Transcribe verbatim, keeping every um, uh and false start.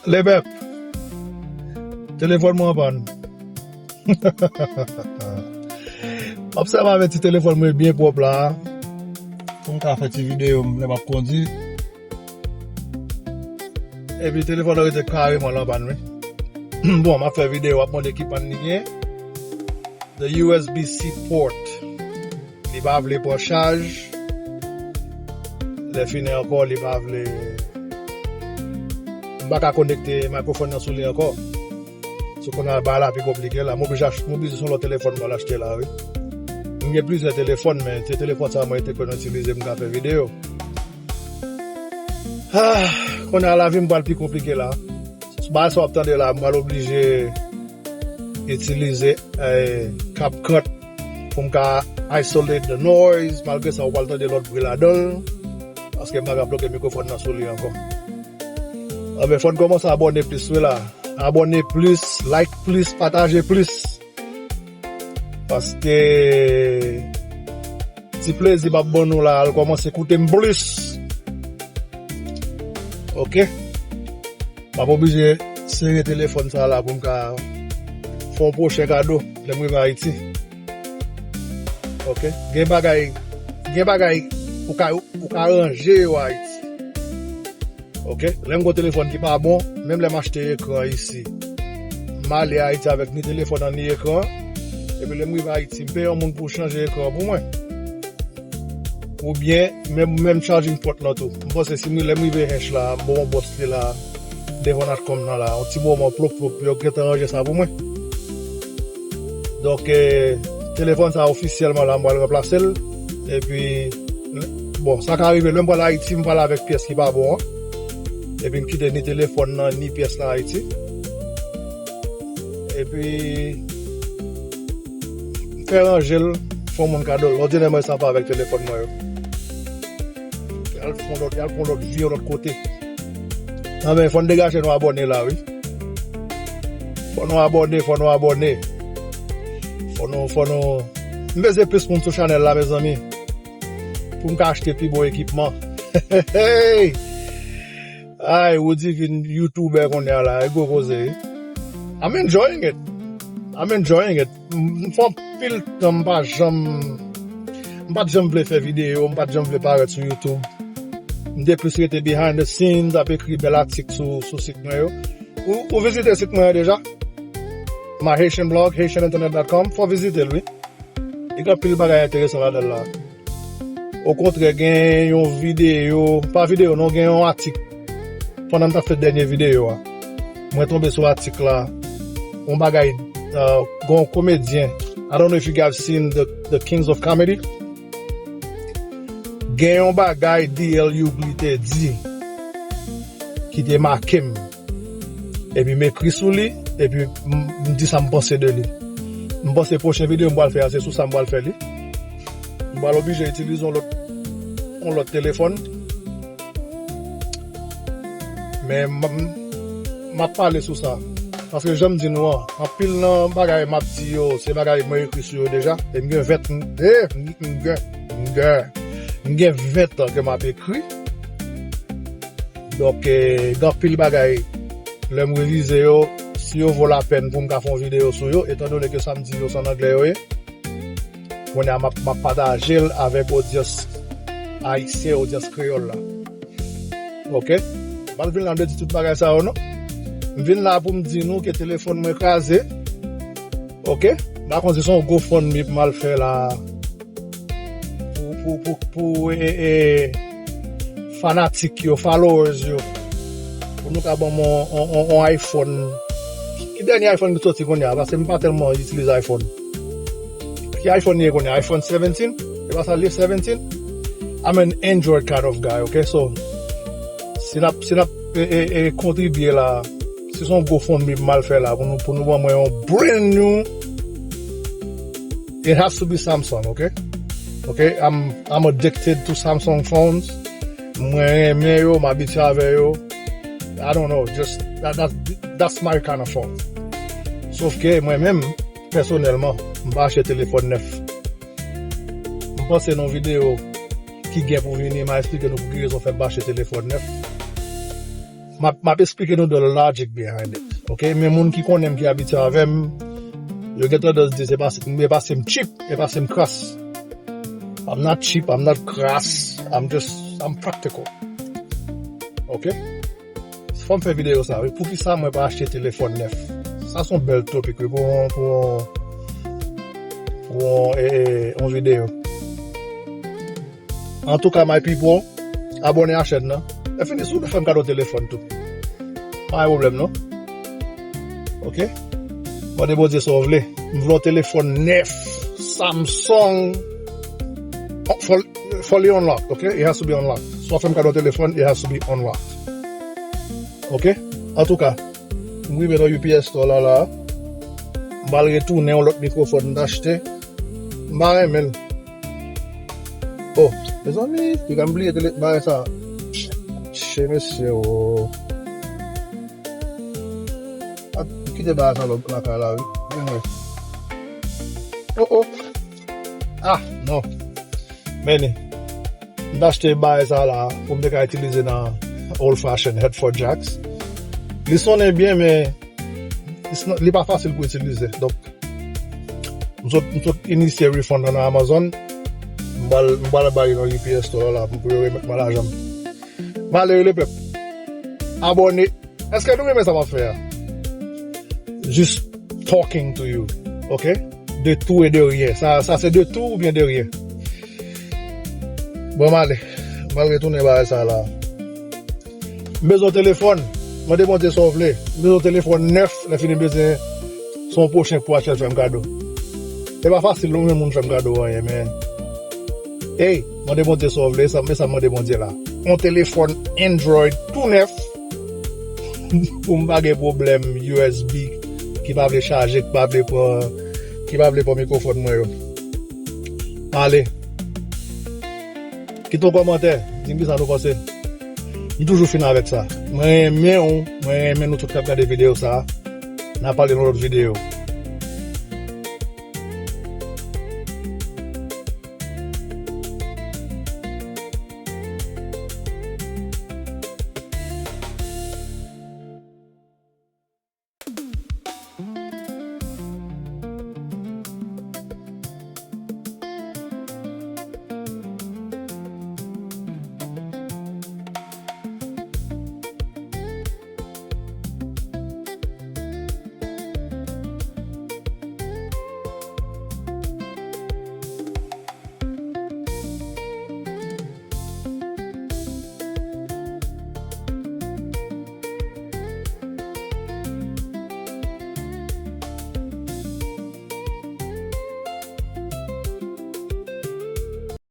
Lepèp, telefòn mwen anpàn. Obsève avè ti telefòn mwen byen pwòp la, pou m ka fè ti videyo m lè m ap kondui. Epi telefòn nan rete kareman l anpàn, wi. Bon, m ap fè videyo, w ap mande ki pàn li gen. The U S B C port. Li pa vle pran chaj. Lè fini ankò, li pa vle. M pa ka konekte mikrofòn nan sou li ankò. Se kounye a bagay la pi konplike la. M oblije ach-, m oblije se yon lòt telefòn m pral achte la, wi. M gen plizyè telefòn, men se telefòn sa mwen te konn itilize m ka fè videyo. Ah, kounye a lavi m pral pi konplike la. Bagay sa w ap tande la, m pral oblije itilize, eh, CapCut pou m ka isolate the noise, malgre sa ou pral tande lòt bri ladan l, paske m pa ka bloke mikrofòn nan sou li ankò. Anben, fò n kòmanse abòne plis, wi la. Abòne plis, like plis, pataje plis. Paske ti plezi m ap ban nou la, al kòmanse koute m plis. Ok? M ap oblije sere telefòn sa la pou m ka fè yon pwochen kado lè m rive Ayiti. Ok? Gen bagay, gen bagay ou ka, ou ka ranje yo Ayiti. Ok? Lè m gen yon telefòn ki pa bon, menm lè m achte ekran isi, m ale Ayiti avèk ni telefòn nan ni ekran, epi lè m rive Ayiti, m peye yon moun pou chanje ekran an pou mwen. Oubyen, menm, menm charging port lan tou. M panse si m, lè m rive Hinche la, m bon bòs li la, devan natcom nan la, yon ti moman, plop, plop, yo gentan ranje sa pou mwen. Donk, eh, telefòn sa ofisyèlman la, m pral ranplase l. Epi, bon, sa ka rive, lè m pral Ayiti, m pral avèk pyès ki pa bon an. Epi m kite ni telefòn nan, ni pyès nan Ayiti. Epi, m fè ranje l, fè yon moun kado l. Lòt jounen mwen sanpa avèk telefòn mwen yo. Y al fè yon lòt, y al fè yon lòt vi, yon lòt kote. Anben, fò n degaje nou abòne la, wi. Fò nou abòne, fò nou abòne. Fò nou, fò nou. M bezwen plis moun sou chanèl la, mezanmi. Pou m ka achte pi bon ekipman. Hey! Ay, Roody vin YouTuber kounye a la, e gwo koze, wi. I'm enjoying it. I'm enjoying it. M, m fè anpil tan m pa janm, m pa t janm vle fè videyo, m pa t janm vle parèt sou YouTube. M te plis rete behind the scenes, ap ekri bèl atik sou, sou sit mwen yo. Ou, ou vizite sit mwen an deja? My Haitian Blog, Haitian Internet dot com. Fò vizite l, wi. Li gen anpil bagay enteresan ladan l la. Okontrè, gen yon videyo, pa videyo non, gen yon atik. Pandan m t ap fè dènye videyo a, mwen tonbe sou atik la. Yon bagay, uh, gen yon komedyen. I don't know if you guys seen the, the Kings of Comedy. Gen yon bagay D L Hughley te di ki te make m. Epi m ekri sou li, epi m, m di sa m panse de li. M panse pwochen videyo m pral fè a, se sou sa m pral fè li. M pral oblije itilize yon lòt, yon lòt telefòn. Men m, m, m ap pale sou sa. Paske jan m di nou an, anpil nan bagay m ap di yo, se bagay mwen ekri sou yo deja. E m gen ven, e, m, m gen, m gen, m gen ven tan ke m ap ekri. Donk, eh, gen anpil bagay, lè m revize yo, si yo vo lapèn pou m ka fè yon videyo sou yo, etandone ke sa m di yo se an anglè yo ye, kounye a m ap, m ap pataje l avèk odyans ayisyen, odyans kreyòl la. Ok? M pa t vin la m te di tout bagay sa yo, non. M vin la pou m di nou ke telefòn mwen kraze. Ok? M pa konn si se yon GoFundMe pou m al fè la. Pou, pou, pou, pou, e, e, fanatik yo, followers yo. Pou nou ka ban m yon, yon, yon, yon iPhone. Ki dènye iPhone ki soti kounye a? Paske m pa tèlman itilize iPhone. Ki iPhone li ye kounye a? iPhone seventeen? E pa sa li ye, seventeen? I'm an Android kind of guy, ok? So, si n ap, si n ap, e, e, e, kontribye la, si se yon GoFundMe pou m al fè la, pou nou, pou nou ban mwen yon brand new, it has to be Samsung, ok? Ok, I'm, I'm addicted to Samsung phones. Mwen renmen yo, m abitye avè yo. I don't know, just, that, that, that's my kind of phone. Sof ke mwen menm, pèsonèlman, m pa achte telefòn nèf. M panse nan yon videyo ki gen pou vini, m a eksplike nou pou ki rezon fè m pa achte telefòn nèf. M ap, m ap eksplike nou the logic behind it, ok? Men moun ki konnen m, ki abitye avè m, yo gen tandans di se paske, e paske m cheap, e paske m kras. I'm not cheap, I'm not kras, I'm just, I'm practical. Ok? Fò m fè videyo sa, wi. Poukisa mwen pa achte telefòn nèf? Sa se yon bèl topik, wi, pou yon, pou yon, pou yon, e, e, yon videyo. Antouka, my people, abòne a chèn nan. Lè fini, si w vle fè m kado telefòn tou, pa gen pwoblèm, non. Ok? Mande Bondye sa w vle. M vle yon telefòn nèf, Samsung. Oh, fò, fò li unlocked, ok? It has to be unlocked. Si w ap fè m kado telefòn, it has to be unlocked. Ok? Antouka, m rive nan U P S Store la, la. M pral retounen yon lòt mikwofòn m t achte. M pa renmen l. Oh, mezanmi, piga m bliye tele bagay sa. Che mesye, oh. Ah, kite bagay sa lòk lakay la, wi. Men wè. Oh, oh. Ah, non. Men, m t achte bagay sa la pou m te ka itilize nan old fashion headphone jacks. Li sonnen byen, men it's not, li pa fasil pou itilize. Donk, m sot, m sot inisye refund nan Amazon. M pral, m pral bay nan U P S Store la pou yo remèt mwen lajan m. M ale, wi, lepèp. Abòne. Èske nou renmen sa m ap fè a? Just talking to you, ok? De tou e de ryen. Sa, sa se de tou oubyen de ryen? Bon, m ale. M al retounen bagay sa la. M bezwen telefòn. Mande Bondye sa w vle. M bezwen telefòn nèf. Lè fini, m bezwen se yon pwochen pou achte l fè m kado. E pa fasil, non, men moun fè m kado anyen, men. Ey, mande Bondye sa w vle, sa, men sa m mande Bondye la. Yon telefòn Android tou nèf pou m pa gen pwoblèm U S B ki pa vle chaje, ki pa vle pran, ki pa vle pran mikwofòn mwen yo. Ale. Kite yon kòmantè, di m kisa nou panse. M toujou fin avèk sa. Mwen renmen w, mwen renmen nou tout k ap gade videyo sa. N a pale nan lòt videyo.